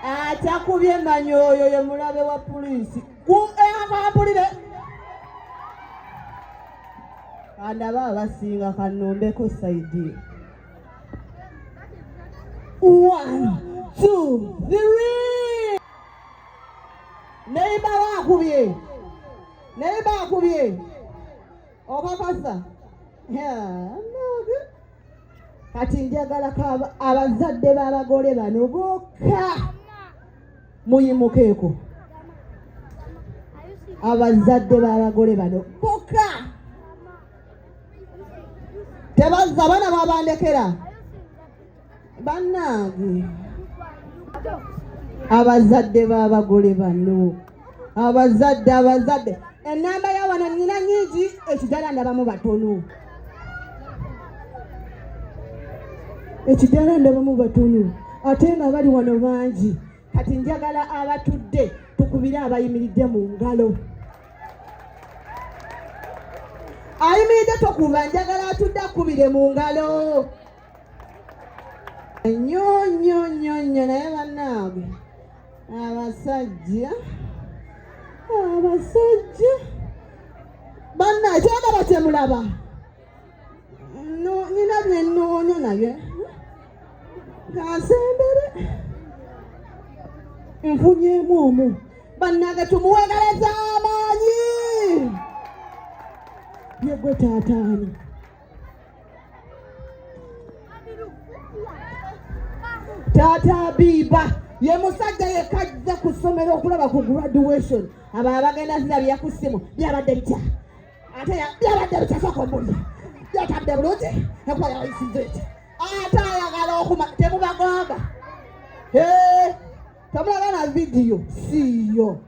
Atakubye manyi oyo ye mulabe wa puliisi. Mpulire kandaba abasinga kanombeko saidi. One, two, three. Neiba wakubye, neiba akubye, okakasa. Kati njagala abazadde b'abagole bano bokka muyimukeeko. Abazadde b'abagole bano bokka tebazza abaana babandekera bannange. Abazadde b'abagole bano, abazadde, abazadde, enamba ya wano nina nyingi, ekidala ndabamu batono, ekidala ndabamu batono, ate nga bali wano bangi. Kati njagala abatudde tukubire abayimiridde mu ngalo. Ayimiridde tokuba, njagala atudde akubire mu ngalo nnyo nnyo nnyo nnyo. Naye bannange, abasajja, abasajja banna, kyendaba kyemulaba, nina byenoonya, naye kansembere nfunyemu omu. Bannange, tumuwegereza amaanyi. Yegwe taataani? Taata Biba ye musajja yekajja ku ssomero okulaba ku graduation. Abalala bagenda zirabira ku ssimu. Byabadde bitya? Ate byabadde bitya? Sooka ombulire, byatambudde bulungi? Ekuba yayisiza eti? Ate ayagala okuma temubagamba temulaba na vidiyo siiyo.